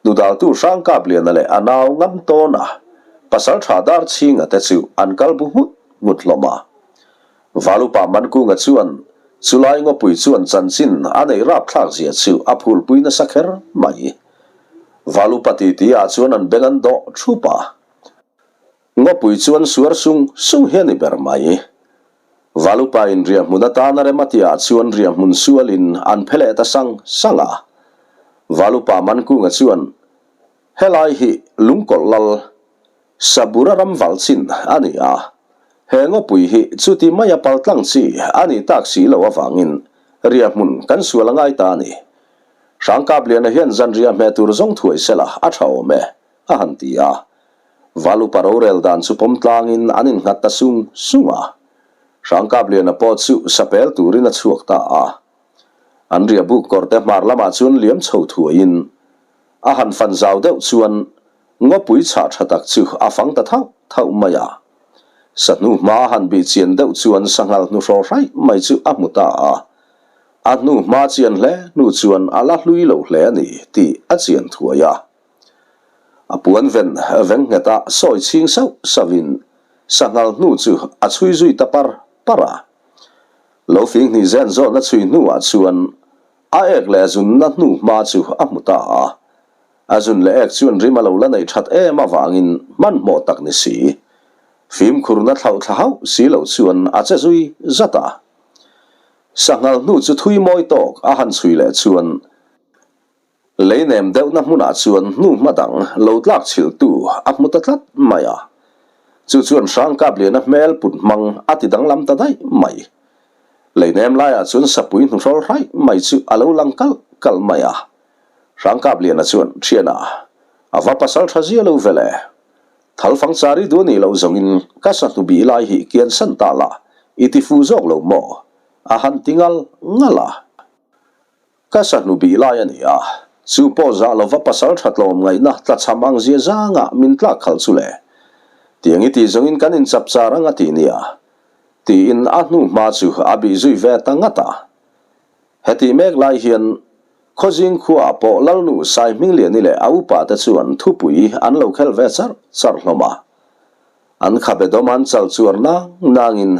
hnudaltu Hrangkapliana leh a nau ngam tawna pasaltha Darchhinga te chu an kal bu nghut nghut hlawm a. Valupa Mankunga chuan chulai ngawpui chuan chanchin a neih rapthlak zia chu a phulpui nasa kher mai. Valupa titi ah chuan an beng an dawh thup a. Ngawpui chuan suar sung sung hi a ni ber mai. Valupa in riahhmun atana rem a tihah chuan riahhmun sualin an phe leh ta sang sang a. Valupa Mankunga chuan, Helai hi lungkawlh lal Sabura ram valchin a ni a, he ngawpui hi chuti maia paltlang chi a nih tak si loh avangin riahhmun kan sual a ngai ta a ni. Hrangkapliana hian zanriah hmeh tur zawng thuai sela a tha awm e, a han ti a. Val upa rorel dan chu pawm tlangin an innghat ta sung sung a. Hrangkapliana pawh chu sapel turin a chhuak ta a. An riahbuk kawrte hmar lamah chuan liam chho thuaiin a han fan zau deuh chuan ngawpui chhah tha tak chu a fang ta thauh thauh mai a. Sahnu hma a han bih chian deuh chuan sanghal hnu hraw hraih mai chu a hmu ta a. A hnu hma chian hle hnu chuan a la hlui lo hle a ni tih a chian thuai a. A puan ven veng nghet a sawi chhing sauh sauhin sanghal hnu chu a chhui zui ta par par a. Lo fing hnih zen zawhna chhui hnuah chuan a ek leh a zunna hnu hma chu a hmu ta a. A zun leh ek chuan rim a lo la neih that em avangin hmanhmawh tak ni si. Fimkhurna thlauh thla hauh si lo chuan a che zui zat a. Sanghal hnu chu thui mawi tawk a han chhui leh chuan Lei nem deuhna hmunah chuan hnu hma dang lo tlak chhilhtu a hmu ta tlat mai a. Chu chuan Hrangkapliana hmel put hmang a ti danglam ta daih mai. Lei nem laiah chuan sapui hnuhrawl hraih mai chu a lo lang kalh kalh mai a. Hrangkapliana chuan, Thiana, a va pasal tha zia lo ve le. Thalfang chari duh a nih loh zawngin ka sahnu bih lai hi kiansan ta la, i ti fu zawk lo maw? A han ti ngal ngal a. Ka sahnu bih lai a ni a, chu pawh zah lova pasal tha tlawm ngaihna tlachham ang zia zanga min tlak khalh chu le. Tiang i tih zawngin kan inchap char ang a ti nia. Tiin a hnu hma chu a bih zui ve ta ngat a. Hetih mek lai hian Khawzing khuaah pawh Lalnu Saihmingliani leh a upa te chuan thupui an lo khelh ve char char hlawm a. An khabe dawm an chal chuar nang nangin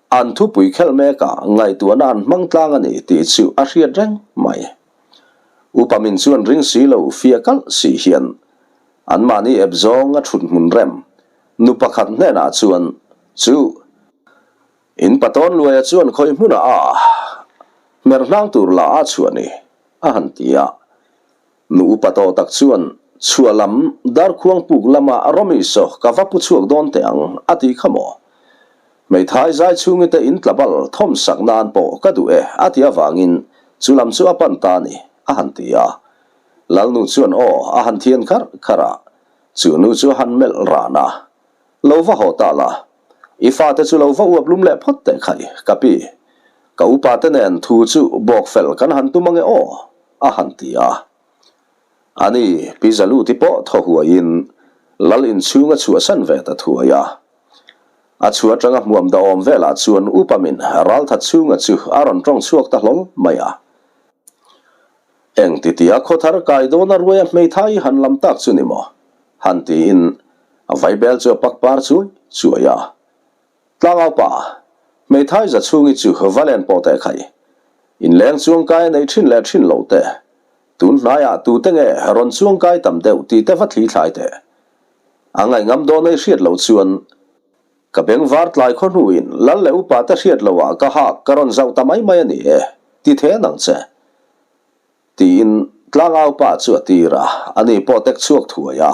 An thupui khelh mekah ngaihtuahna an hmang tlang a ni tih chu a hriat reng mai. Upa min chuan ring si lo fia kalh si hian anmahni ep zawng a thut hmun rem nu pakhat hnenah chuan chu in patawn luaia chuan khawi hmunah a hmer hnang tur la a chhuah ni a han ti a. Nu upa tawh tak chuan, Chhuah lam, Darkhuang puk lama Romi saw ka va pu chhuak dawn teh ang, a ti kha maw? Hmeithai zai chhungi te in tlabal thawm sak nan pawh ka duh e, a ti avangin chu lam chu a pan ta a ni, a han ti a. Lalnu chuan aw a han thian kharh kharh a, chu nu chu a han melh ran a. Lo va haw ta la, i fate chu lo va uap lum leh phawt teh khai, ka pi. Ka upa te nen thu chu bawk fel kan han tum ange aw, a han ti a. Ani, Pi Zaluti pawh thaw huaiin Lal inchhung a chhuahsan ve ta thuai a. A chhuah atanga hmuam dahawm velah chuan Upamin ralthat chhunga chu a rawn tawng chhuak ta hlawl mai a. Eng titia khawthar kai dawna ruaia hmeithai han lam tak chu ni maw? han tiin a vaibel chu a pak par chuai chuai a. Tlangau pa, hmeithai za chhungi chu va len pawh teh khai. Inleng chuangkai a neih thin leh thin loh te, tun hnaiah tute nge rawn chuangkai tam deuh tih te va thli thlai teh. A ngaihngam dawn ei hriat loh chuan ka bengvar tlai khaw hnuin lal leh upa te hriat loh ah ka hak ka rawn zauh ta mai mai a ni e, ti then ang che. Tiin tlangau pa chu a tir a, ani pawh tek chhuak thuai a.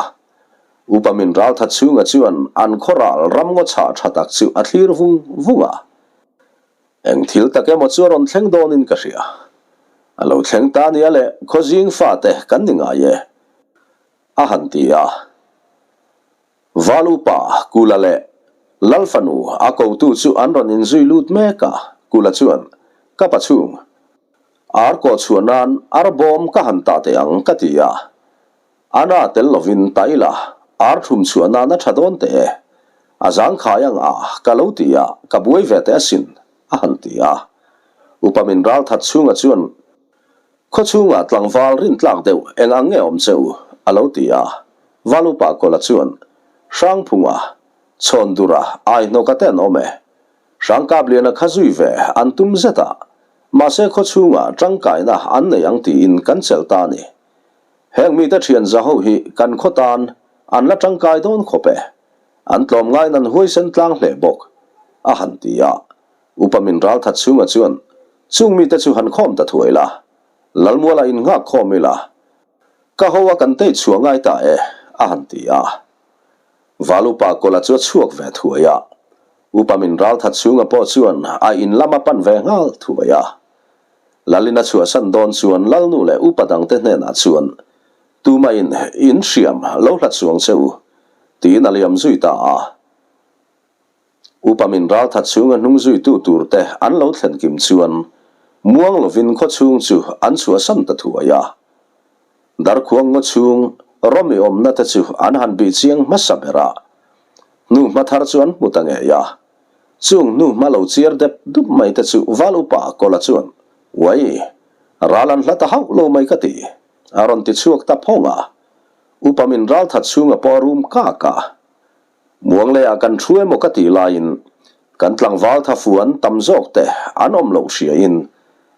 Upa min ralthat chhunga chuan an khaw ral ramngaw chhah tha tak chu a thlir vung vung a. Eng thil tak emaw chu a rawn thleng dawnin ka hria. A lo thleng ta nia le, khaw zing fate kan ni ngai e, a han ti a. Val upa Kula leh Lal fanu a kotu chu an rawn inzui lut mek a, Kula chuan, Ka pa chhung, ar kawh chhuah nan ar bawm ka han tah teh ang ka ti a, a na tel lovin ta ila ar thum chhuah nan a tha dawn teh e. A zangkhai ang a, ka lo ti a, ka buai ve teh asin, a han ti a. Upa min ral that chhunga chuan, Khaw chhungah tlangval rintlak deuh eng ang nge awm che u? a lo ti a. Val upa Kawla chuan, Hrangphunga, Chhawndura, Aihnawka te an awm e. Hrangkapliana kha zui ve an tum zet a, mahse khaw chhungah tangkaina an nei ang tiin kan chelh ta a ni. Heng mite thian za ho hi kan khaw tan an la tangkai dawn khawp e. An tlawmngaiin an huaisen tlang hle bawk, a han ti a. Upa min ral that chhunga chuan, Chung mite chu han khawm ta thuai la, Lalmuala innghak khawm ila, ka ho a kan tei chhuah ngai ta e, a han ti a. Val upa Kawla chu a chhuak ve thuai a. Upa min ral that chhunga pawh chuan a in lam a pan ve nghal thuai a. Lalin a chhuahsan dawn chuan Lalnu leh upa dangte hnenah chuan, Tumahin in hriam lo hlat suang che u, tiin a liam zui ta a. Upa min ral that chhunga hnung zuitu tur te an lo thlen kim chuan muang lovin khaw chhung chu an chhuahsan ta thuai a. Darkhuang ngaw chhung rawmi awmna te chu an han bih chiang hmasa ber a, hnu hma thar chu an hmu ta ngei a. Chung hnu hma lo chiar dep dup mai te chu Val upa Kawla chuan, Uai, ral an hla ta hauh lo mai ka ti, a rawn ti chhuak ta phawng a. Upa min ral that chhunga pawh a rum kak a. Muangleiah kan thu emaw ka tih laiin kan tlangval thafuan tam zawk te an awm loh hriain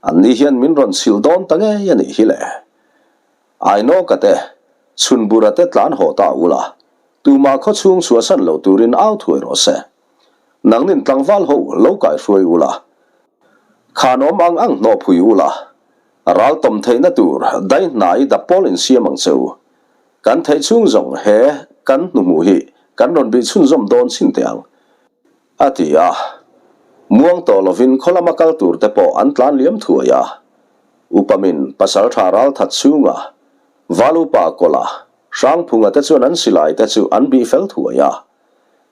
anni hian min rawn chhilh dawn ta ngei a nih hi le. Ainawka te, Chhunbura te tlan haw ta ula, tumah khaw chhung chhuahsan loh turin au thuai rawh se. Nangnin tlangval ho lo kaihruai ula, khan awm ang ang hnawh phui ula, ral tawm theihna tur daihnai dappawl insiam ang che u. Kan theih chhung zawng he kan hnuhmuh hi kan rawn bih chhunzawm dawn chin teh ang, a ti a. Muang tawh lovin khaw lama kal tur te pawh an tlan liam thuai a. Upamin pasal tha ral that chhunga Val upa Kawla, Hrangphunga te chuan an silai te chu an bih fel thuai a.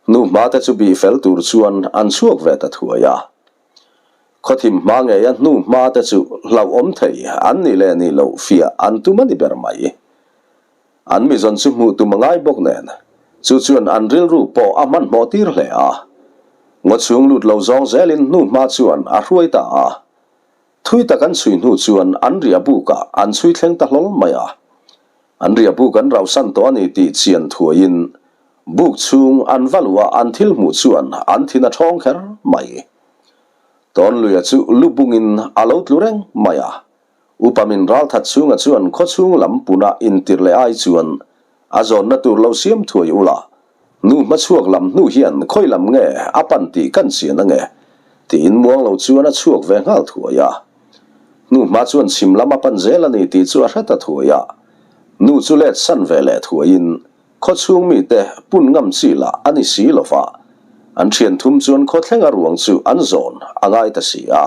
Hnuhma te chu bih fel tur chuan an chhuak ve ta thuai a. Khawthim hma ngeia hnuhma te chu hlauhawm thei an nih leh nih loh fiah an tum a ni ber mai. An mizawn chu hmuh tum a ngai bawk nen, chu chuan an rilru pawh a hmanhmawh tir hle a. Ngaw chhung lut lo zawng zelin hnuhma chuan a hruai ta a. Thui tak an chhui hnu chuan an riah bukah an chhui thleng ta hlawl mai a. An riah buk an rauhsan tawh a ni tih chian thuaiin buk chhung an va luh a an thil hmuh chuan an thin a ṭhawng kher mai. Tawnluia chu lu bungin a lo tlu reng mai a. Upa min ral that chhunga chuan khaw chhung lam puna intir leh ai chuan a zawnna tur lo siam thuai ula, nu hmachhuak lam hnu hian khawi lam nge a pan tih kan chian ange tiin muang lo chuan a chhuak ve nghal thuai a. Nu hma chuan chhim lam a pan zel a ni tih chu a hre ta thuai a. Nu chu let san ve leh thuaiin khaw chhung mite pun ngam chi lah a ni si lova, an thian thum chuan khaw thlenga ruang chu an zawn a ngai ta si a.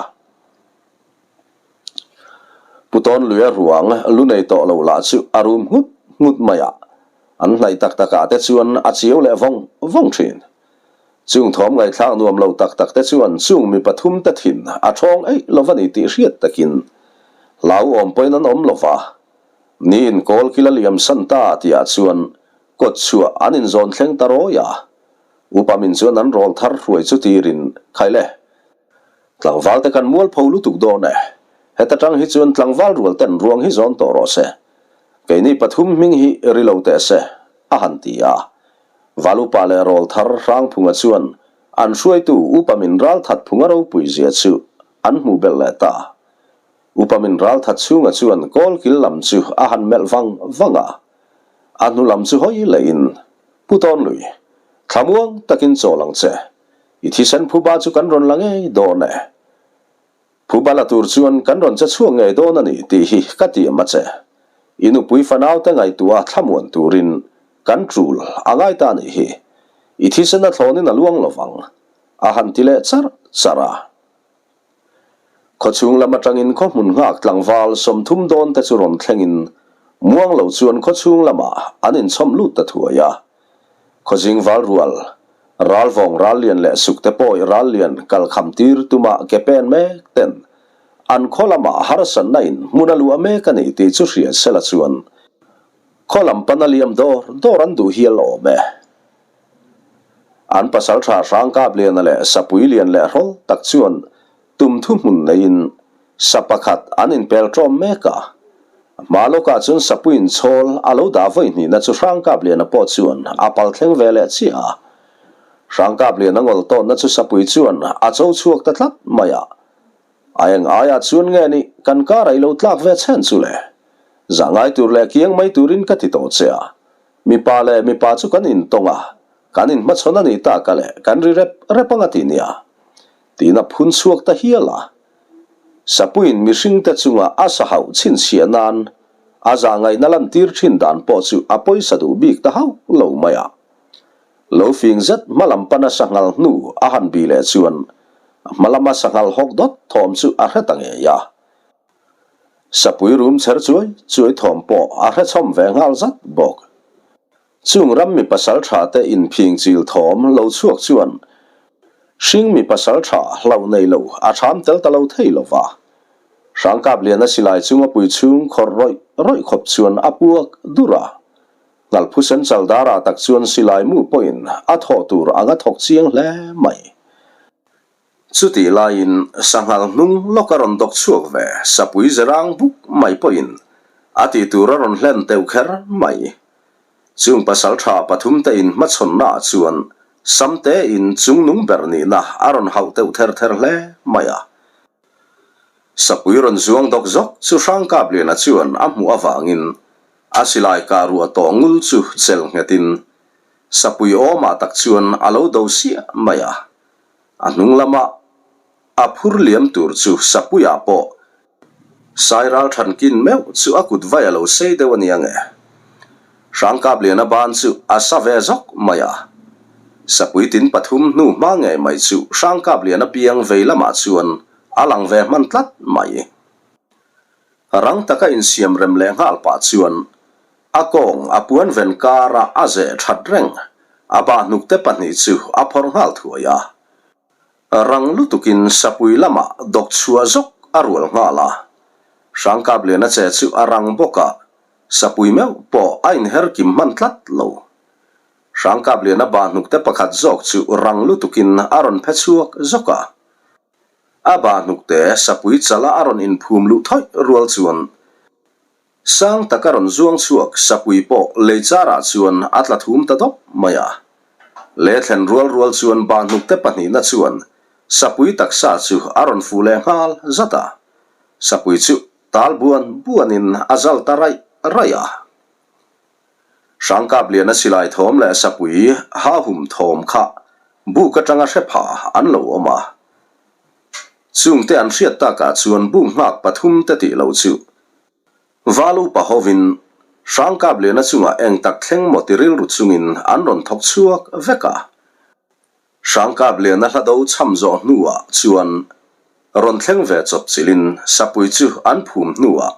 Pu Tawnluia ruang lu nei tawh lo lah chu a rum nghut nghut mai a, an hnaih tak takah te chuan a chiau leh vawng vawng thin. Chung thawm ngaihthlak nuam lo tak tak te chuan chung mi pathum te thin a thawng eih lo va ni tih hriat takin hlauhawm pawhin an awm lo va. Niin kawl kil a liam san ta tihah chuan kawt chhuah an inzawn thleng ta rawi a. Upa min chuan an rawl thar hruai chu tirin, Khaile, Tlangval te kan mualpho lutuk dawn e. Heta tang hi chuan tlangval rual ten ruang hi zawn tawh rawh se. Keini pathum hming hi ri lo teh se, a han ti a. Val upa leh rawl thar Hrangphunga chuan an hruaitu upa min ral that phunga ropui zia chu an hmuh belh leh ta. Upa min ral that chhunga chuan kawl kil lam chu a han melh vang vang a. A hnu lam chu hawi lehin, Pu Tawnlui, thlamuang takin chawl ang che. I thisen phuba chu kan rawn la ngei dawn e. Phuba la tur chuan kan rawn che chhuak ngei dawn a ni tih hi ka tiam a che. I nupui fanaute ngaihtuah thlamuan turin kan tul a ngai ta nih hi. I thisen a thlawnin a luang lovang, a han ti leh charh charh a. Khawchhung lam atangin khaw hmun nghak tlangval 30 dawn te chu rawn thlengin muang lo chuan khawchhung lamah an inchhawm lut ta thuai a. Khawzing val rual, ralvawng rallian leh sukte pawi rallian kal kham tir tuma ke pen mek ten an khaw lamah harsatna in hmun a luah mek a ni tih chu hria sela chuan khaw lam pana liam dawr dawr an duh hial awm e. An pasalṭha Hrangkapliana leh Sapui lian leh hrawl tak chuan tum thuhmun neiin sa pakhat an inpel ṭawm mek a. Hma lawkah chuan Sapuiin chhawl a lo dah vawi hnihna chu Hrangkapliana pawh chuan a pal thleng ve leh chiah a. Hrangkapliana ngawl tawnna chu Sapui chuan a cho chhuak ta tlat mai a. A eng aiah chuan nge nih kan kar a i lo tlak ve chhen chu le? Zah ngai tur leh kiang mai turin ka ti tawh che a. Mipa leh mipa chu kan intawng a, kan inhmachhawn a nih tak a leh kan ri rep rep ang a ti nia. Tiin a phun chhuak ta hial a. Sapuiin mihringte chunga a sa hauh chhinchhiah nan a zah ngaihna lantir thin dan pawh chu a pawisa duh bik ta hauh lo mai a. Lo fing zet hma lam pana sanghal hnu a han bih leh chuan hma lama sanghal hawk dawt thawm chu a hre ta ngei a. Sapui rum chher chuai chuai thawm pawh a hre chhawm ve nghal zat bawk. Chung ram mi pasal tha te inphing chil thawm lo chhuak chuan hring mi pasal tha hlauh nei lo a thram tel ta lo thei lo va. Hrangkapliana silai chung a pui chhung khawrh rawih rawih khawp chuan a puak dur a. Ngalphusen chaldara tak chuan silai mu pawhin a thawh tur ang a thawk chiang hle mai. Chutih laiin sanghal hnung lawk a rawn dawk chhuak ve, sapui zerang buk mai pawhin a tih tur a rawn hlen teuh kher mai. Chung pasal tha pathum te in hmachhawnna ah chuan sam te in chung nung ber nihna a rawn hauh teuh ther ther hle mai a. Sapui rawn zuang dawk zawk chu Hrangkapliana chuan a hmuh avangin a silai kah ruah tawh ngul chu chel nghetin sapui awmah tak chuan a lo do siah mai a. A hnung lama a phur liam tur chu Sapuiah pawh Sairal thankin meuh chu a kut vai a lo sei deuh a ni ange. Hrangkapliana ban chu a sa ve zawk mai a. Sapui tin pathum hnu hma ngei mai chu Hrangkapliana piang vei lamah chuan a lang ve hman tlat mai. Rang taka insiam rem leh nghal pah chuan a kawng a puan ven kara a zeh that reng a bah hnukte pahnih chu a phawrh nghal thuai a. Rang lutukin sapui lamah dawk chhuah zawk a rual nghal a. Hrangkapliana che chu a rang bawk a, sapui meuh pawh a inher kim hman tlat lo. Hrangkapliana bah hnukte pakhat zawk chu rang lutukin a rawn phe chhuak zawk a. A bah hnukte sapui chala a rawn inphum luh thawih rual chuan sang taka rawn zuang chhuak sapui pawh lei charah chuan a tla thum ta dawp mai a. Le thlen rual rual chuan bah hnukte pahnihna chuan sapui taksa chu a rawn fuh leh nghal zat a. Sapui chu tal buan buanin a zal ta raih raih a. Hrangkapliana silai thawm leh sapui hahum thawm kha buk atanga hre pha an lo awm a. Chungte an hriat takah chuan buk nghak pathum te tih loh chu Val upa hovin Hrangkapliana chungah eng tak thleng maw ti rilru chungin an rawn thawk chhuak vek a. Hrangkapliana hlado chham zawh hnuah chuan rawn thleng ve chawp chilhin sapui chu an phum hnuah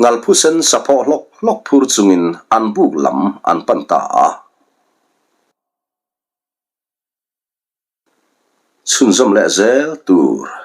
ngalphusen saphawh hlawk hlawk phur chungin an buk lam an pan ta a. Chhunzawm leh zel tur.